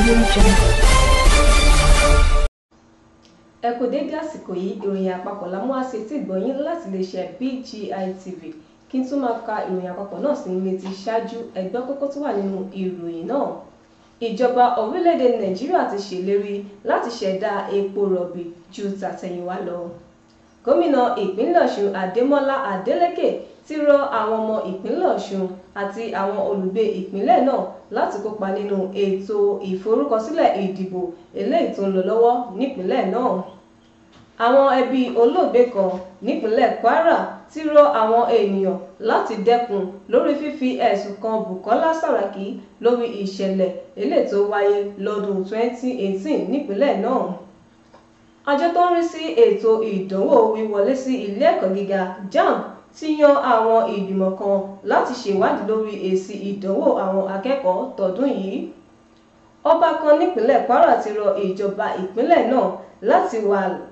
Audio Jungle. Ẹ kú dédé àsìkò yìí. Ìròyìn àpapọ̀ la mú wá sí etí ìgbọ̀nyín láti iléeṣẹ́ BGI TV. Kí n tún máa ka ìròyìn àpapọ̀ náà sí ní ti ṣáájú, ẹgbẹ́ kókó tó wà nínú ìròyìn náà. Ìjọba orílẹ̀-èdè Nàìjíríà ti ṣèlérí láti ṣẹ̀dá epo rọ̀bì ju tàtẹ̀yìnwá lọ. Gómìnà ìpínlẹ̀ Ọ̀ṣun Adémọ́lá Adélékè ti rọ àwọn ọmọ ìpínlẹ̀ Ọ̀ṣun àti àwọn olùgbé ìpínlẹ̀ náà láti kópa nínú ètò ìforúkọsílẹ̀ ìdìbò eléyìí tó ń lọ lọ́wọ́ nípìnlẹ̀ náà. Àwọn ẹbí olóògbé kan nípìnlẹ̀ Kwara ti rọ àwọn ènìyàn láti dẹ́kun lórí fífi ẹ̀sùn kan Bùkọ́lá Sàràkí lórí ìṣẹ̀lẹ̀ eléyìí tó wáyé lọ́dún 2018 nípìnlẹ̀ náà. Àjọ tó ń rí sí ètò ìdánwò wíwọlé sí ilé ẹ̀kọ́ gíga JAMB ti yan àwọn ìgbìmọ̀ kan láti ṣèwádìí lórí èsì ìdánwò àwọn akẹ́kọ̀ọ́ tọdún yìí. Ọba kan nípìnlẹ̀ Kwara ti rọ ìjọba ìpínlẹ̀ náà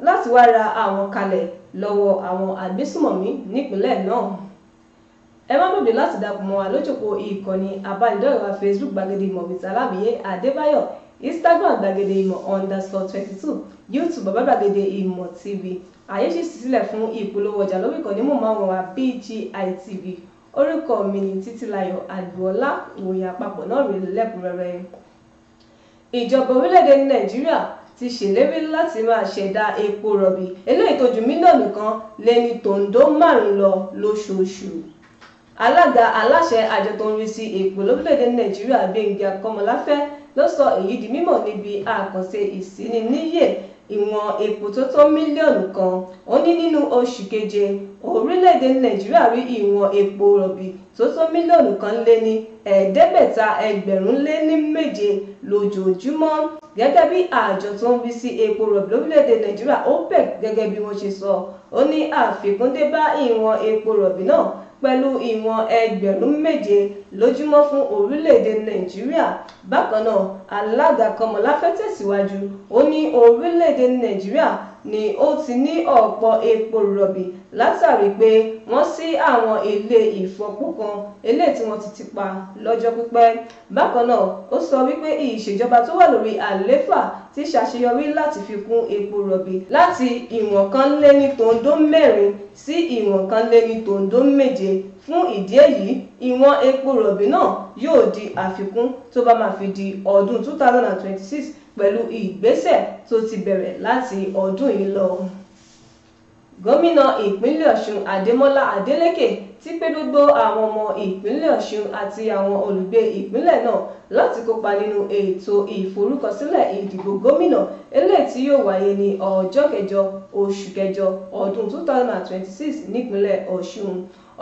láti wá ra àwọn kalẹ̀ lọ́wọ́ àwọn agbésùmọ̀mí nípìnlẹ̀ náà. Ẹ má gbàgbé láti darapọ̀ mọ́ wa lójúpò ìkànnì abánidọ́rẹ̀ẹ́ wa Facebook Gbàgede Ìmọ̀ with Aláwìyé Adébáyọ̀, Instagram Gbàgede Ìmọ̀ _22, YouTube Bàbá Gbàgede Ìmọ̀ TV. Àyè ṣì ṣí sílẹ̀ fún ìpolówó ọjà lórí ìkànnì móhùnmáwòrán wa BGI TV. Orúkọ mi ni Títílayọ̀ Àgbọ̀ọ́lá. Ìròyìn àpapọ̀ náà rèé lẹ́kùnrẹ́rẹ́. Ìjọba orílẹ̀-èdè Nàìjíríà ti ṣèlérí láti máa ṣẹ̀dá epo rọ̀bì eléyìí tó ju mílíọ̀nù 1.5 lọ lóṣooṣù. Alága aláṣẹ àjọ tó ń rí sí epo lórílẹ̀-èdè Nàìjíríà Gbẹ́ngà Kọ́mọláfẹ́ ló sọ èyí di mímọ̀ níbi àkànṣe ìsíniníyè ìwọ̀n epo tó tó mílíọ̀nù 1. Ó ní nínú oṣù keje, orílẹ̀-èdè Nàìjíríà rí ìwọ̀n epo rọ̀bì tó tó mílíọ̀nù 1,567 lójoojúmọ́. Gẹ́gẹ́ bí àjọ tó ń rí sí epo rọ̀bì lórílẹ̀-èdè Nàìjíríà OPEC gẹ́gẹ́ bí wọ́n ṣe sọ, ó ní àfikún dé bá ìwọ̀n epo rọ̀bì náà pẹ̀lú ìwọ̀n 7,000 lójúmọ́ fún orílẹ̀-èdè Nàìjíríà. Bákan náà, alága Kọ́mọláfẹ́ tẹ̀síwájú, ó ní orílẹ̀-èdè Nàìjíríà ni ó ti ní ọ̀pọ̀ epo rọ̀bì látàrí pé wọ́n ṣí àwọn ilé ìfọpo kan eléyìí tí wọ́n ti tì pa lọ́jọ́ pípẹ́. Bákan náà, ó sọ wípé ìṣèjọba tó wà lórí àlééfà ti ṣàṣeyọrí láti fi kún epo rọ̀bì láti ìwọ̀n 1.4 sí ìwọ̀n 1.7. Fún ìdí èyí, ìwọ̀n epo rọ̀bì náà yóò di àfikún tó bá máa fi di ọdún 2026 pẹ̀lú ìgbésẹ̀ tó ti bẹ̀rẹ̀ láti ọdún yìí lọ. Gómìnà ìpínlẹ̀ Ọ̀ṣun Adémọ́lá Adélékè ti pé gbogbo àwọn ọmọ ìpínlẹ̀ Ọ̀ṣun àti àwọn olùgbé ìpínlẹ̀ náà láti kópa nínú ètò ìforúkọsílẹ̀ ìdìbò gómìnà eléyìí tí yóò wáyé ní ọjọ́ kẹjọ oṣù kẹjọ ọdún 2026 nípínlẹ̀ Ọ̀ṣun.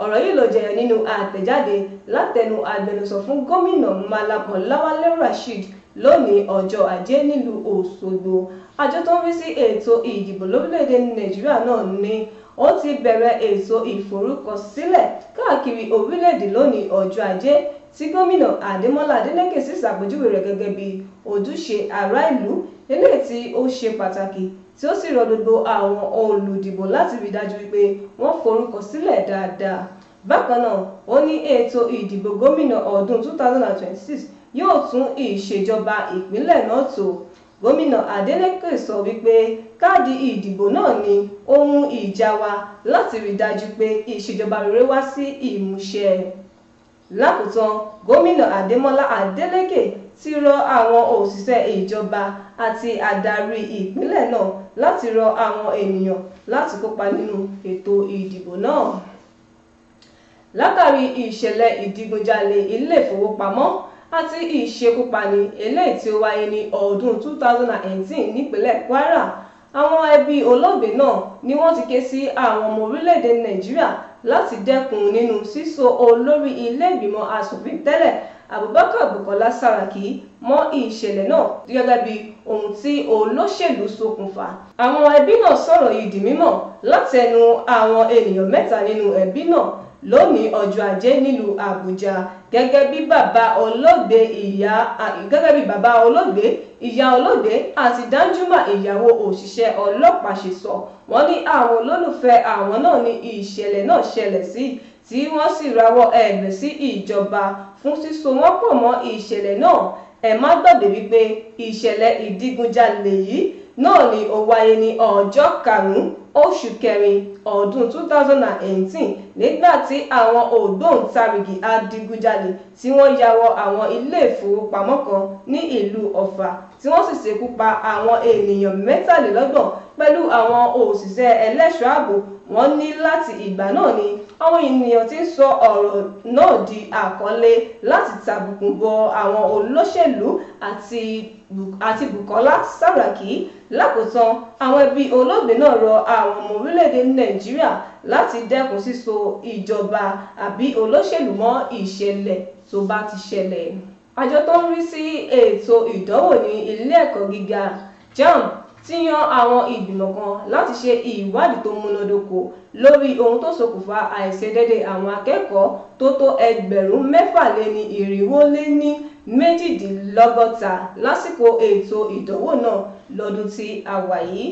Ọ̀rọ̀ yìí ló jẹyọ nínú àtẹ̀jáde látẹnu agbẹnusọ fún gómìnà Mallam Ọláwálé Rasheed lónìí ọjọ́ Ajé nílùú Òṣogbo. Àjọ tó ń rí sí ètò ìdìbò lórílẹ̀-èdè Nàìjíríà náà ní ó ti bẹ̀rẹ̀ ètò ìforúkọsílẹ̀ káàkiri orílẹ̀-èdè lónìí ọjọ́ Ajé, tí gómìnà Adémọ́lá Adélékè sì ṣàpèjúwe rẹ̀ gẹ́gẹ́ bí ojúṣe ará ìlú eléyìí tí ó ṣe pàtàkì, tí ó sì rọ gbogbo àwọn olùdìbò láti rí dájú wípé wọ́n forúkọ sílẹ̀ dáadáa. Bákan náà, ó ní ètò ìdìbò gómìnà ọdún 2026 yóò tún ìṣèjọba ìpínlẹ̀ náà tò. Gómìnà Adélékè sọ wípé káàdì ìdìbò náà ni ohun ìjà wa láti rí dájú pé ìṣèjọba rere wá sí ìmúṣẹ. Lákòótán, gómìnà Adémọ́lá Adélékè ti rọ àwọn òṣìṣẹ́ ìjọba àti adarí ìpínlẹ̀ náà láti rọ àwọn ènìyàn láti kópa nínú ètò ìdìbò náà. Látàrí ìṣẹ̀lẹ̀ ìdigunjalè ilé ìfowópamọ́ àti ìṣekúpani eléyìí tí ó wáyé ní ọdún 2018 nípínlẹ̀ Kwara, àwọn ẹbí olóògbé náà ni wọ́n ti ké sí àwọn ọmọ orílẹ̀-èdè Nàìjíríà láti dẹ́kun nínú sísọ olórí ilé ìgbìmọ̀ asòfin tẹ́lẹ̀ Abubakar Bukola Saraki mọ́ ìṣẹ̀lẹ̀ náà gẹ́gẹ́ bí ohun tí olóṣèlú ṣokùnfà. Àwọn ẹbí náà sọ̀rọ̀ yìí di mímọ̀ látẹnu àwọn ènìyàn mẹ́ta nínú ẹbí náà lónìí ọjọ́ Ajé nílùú Àbújá gẹ́gẹ́ bí bàbá olóògbé, ìyá olóògbé àti Danjuma ìyàwó òṣìṣẹ́ ọlọ́pàá ṣe sọ. Wọ́n ní àwọn olólùfẹ́ àwọn náà ní ìṣẹ̀lẹ̀ náà ṣẹlẹ̀ sí, tí wọ́n sì rawọ́ ẹ̀bẹ̀ sí ìjọba fún síso wọ́n pọ̀ mọ́ ìṣẹ̀lẹ̀ náà. Ẹ má gbàgbé wípé ìṣẹ̀lẹ̀ ìdígunjalè yìí náà ni ó wáyé ní ọjọ́ 5 oṣù kẹrin ọdún 2018 nígbà tí àwọn ògbóǹtarìgì adigunjalè tí wọ́n ya wọ àwọn ilé ìfowópamọ́ kan ní ìlú Ọ̀fà tí wọ́n sì ṣekú pa àwọn ènìyàn 33 pẹ̀lú àwọn òṣìṣẹ́ ẹlẹ́ṣọ́ ààbò. Wọ́n ní láti ìgbà náà ni àwọn ènìyàn ti ń sọ ọ̀rọ̀ náà di àkọlé láti tàbùkù bọ àwọn olóṣèlú àti Bùkọ́lá Sàràkí. Lákòótán, àwọn ẹbí olóògbé náà rọ àwọn ọmọ orílẹ̀-èdè Nàìjíríà láti dẹ́kun síso ìjọba àbí olóṣèlú mọ́ ìṣẹ̀lẹ̀ tó bá ti ṣẹlẹ̀. Àjọ tó ń rí sí ètò ìdánwò ní ilé ẹ̀kọ́ gíga JAMB ti yan àwọn ìgbìmọ̀ kan láti ṣe ìwádìí tó múnádóko lórí ohun tó ṣokùnfà àìṣedéédé àwọn akẹ́kọ̀ọ́ tó tó 6,462 lásìkò ètò ìdánwò náà lọ́dún tí a wà yìí.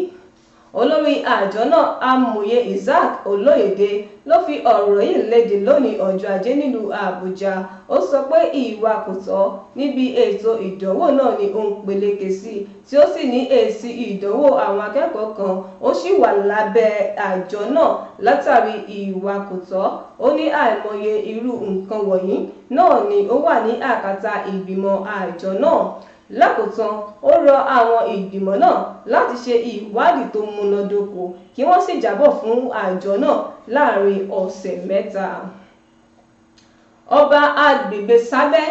Olórí àjọ náà, Amòye Isaac Olóyèdè, ló fi ọ̀rọ̀ yìí léde lónìí ọjọ́ Ajé nílùú Àbújá. Ó sọ pé ìwà kò tọ́ níbi ètò ìdánwò náà ni ó ń peléke sí, tí ó sì ní èsì ìdánwò àwọn akẹ́kọ̀ọ́ kan ó sì wà lábẹ́ àjọ náà látàrí ìwà kò tọ́. Ó ní àìmọye irú nǹkan wọ̀nyí náà ni ó wà ní àkàtà ìgbìmọ̀ àjọ náà. Lákòótán, ó rọ àwọn ìgbìmọ̀ náà láti ṣe ìwádìí tó múnádóko kí wọ́n sì jábọ̀ fún àjọ náà láàrin ọ̀sẹ̀ 3. Ọba agbègbè Sábẹ́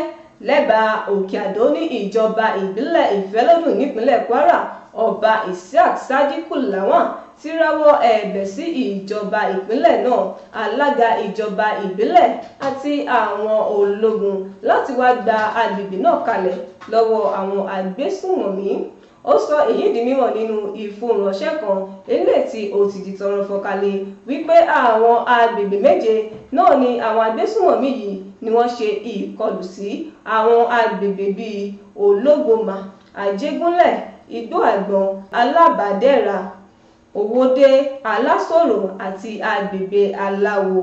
lẹ́bàá Òkè Àdó ní ìjọba ìbílẹ̀ Ìfẹ́lódùn nípínlẹ̀ Kwara, Ọba Isiaq Sadiku Lawan ti rawọ́ ẹ̀bẹ̀ sí ìjọba ìpínlẹ̀ náà, alága ìjọba ìbílẹ̀ àti àwọn ológun láti wá gba agbègbè náà kalẹ̀ lọ́wọ́ àwọn agbésùnmọ̀mí. Ó sọ èyí di mímọ̀ nínú ìfọ̀ránṣẹ́ kan eléyìí tí ó ti di tọrọ fọ́nkálẹ̀ wípé àwọn agbègbè 7 náà ni àwọn agbésùnmọ̀mí yìí ni wọ́n ṣe ìkọlù sí. Àwọn agbègbè bíi Ológbòmà, Àjẹgúnlẹ̀, Igbó Àgbọ̀n, Alábàdẹ́ra, Òwòdé, Alásòrò àti agbègbè Aláwo.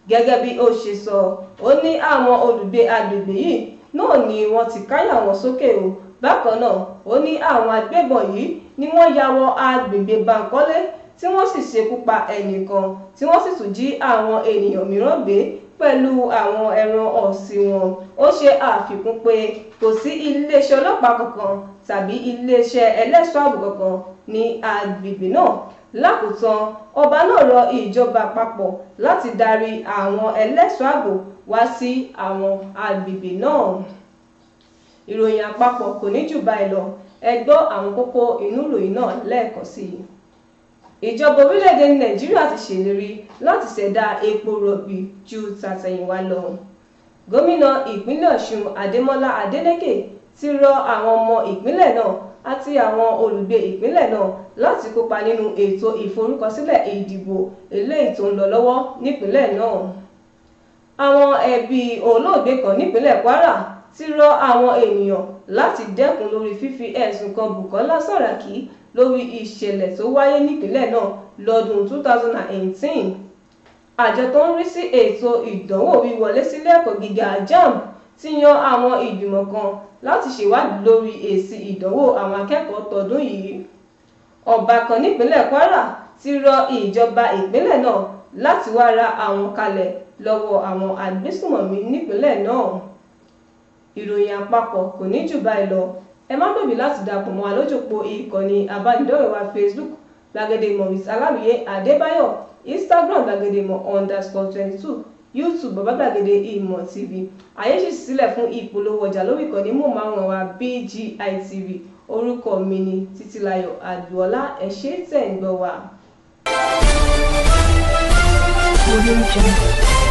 Gẹ́gẹ́ bí ó ṣe sọ, ó ní àwọn olùgbé agbègbè yìí náà ni wọ́n ti káyà wọn sókè o. Bákan náà, ó ní àwọn agbébọn yìí ni wọ́n ya wọ agbègbè Bankole tí wọ́n sì ṣekú pa ẹnìkan tí wọ́n sì tún jí àwọn ènìyàn mìíràn gbé pẹ̀lú àwọn ẹran ọ̀sìn wọn. Ó ṣe àfikún pé kò sí iléeṣẹ́ ọlọ́pàá kankan tàbí iléeṣẹ́ ẹlẹ́ṣọ́ ààbò kankan ní agbègbè náà. Lákòótán, ọba náà rọ ìjọba àpapọ̀ láti darí àwọn ẹlẹ́ṣọ́ ààbò wá sí àwọn agbègbè náà. Ìròyìn àpapọ̀ kò ní jù báyìí lọ. Ẹ gbọ́ àwọn kókó inú ìròyìn náà lẹ́ẹ̀kan sí i. Ìjọba orílẹ̀-èdè Nàìjíríà ti ṣèlérí láti ṣẹ̀dá epo rọ̀bì ju tàtẹ̀yìnwá lọ. Gómìnà ìpínlẹ̀ Ọ̀ṣun Adémọ́lá Adélékè ti rọ àwọn ọmọ ìpínlẹ̀ náà àti àwọn olùgbé ìpínlẹ̀ náà láti kópa nínú ètò ìforúkọsílẹ̀ ìdìbò eléyìí tó ń lọ lọ́wọ́ nípìnlẹ̀ náà. Àwọn ẹbí olóògbé kan nípínlẹ̀ Kwara ti rọ àwọn ènìyàn láti dẹ́kun lórí fífi ẹ̀sùn kan Bùkọ́lá Sàràkí lórí ìṣẹ̀lẹ̀ tó wáyé nípìnlẹ̀ náà lọ́dún 2018. Àjọ tó ń rí sí ètò ìdánwò wíwọlé sílé ẹ̀kọ́ gíga JAMB ti yan àwọn ìgbìmọ̀ kan láti ṣèwádìí lórí èsì ìdánwò àwọn akẹ́kọ̀ọ́ tọdún yìí. Ọba kan nípínlẹ̀ Kwara ti rọ ìjọba ìpínlẹ̀ náà láti wá ra àwọn kalẹ̀ lọ́wọ́ àwọn agbésùnmọ̀mí nípínlẹ̀ náà. Ìròyìn àpapọ̀ kò ní jù báyìí lọ. Ẹ má gbàgbé láti darapọ̀ mọ́ wa lójúpọ̀ ìkànnì abánidọ́rẹ̀ẹ́ wa Facebook Gbàgede Ìmọ̀ with Aláwìyé Adébáyọ̀, Instagram Gbàgede Ìmọ̀ _22, YouTube Bàbá Gbàgede Ìmọ̀ TV. Àyè ṣì sílẹ̀ fún ìpolówó ọjà lórí ìkànnì móhùnmáwòrán wa BGI TV. Orúkọ mi ni Títílayọ̀ Àdùọ́lá. Ẹ ṣé tẹ̀ ń gbọ́ wa. Audio Jungle.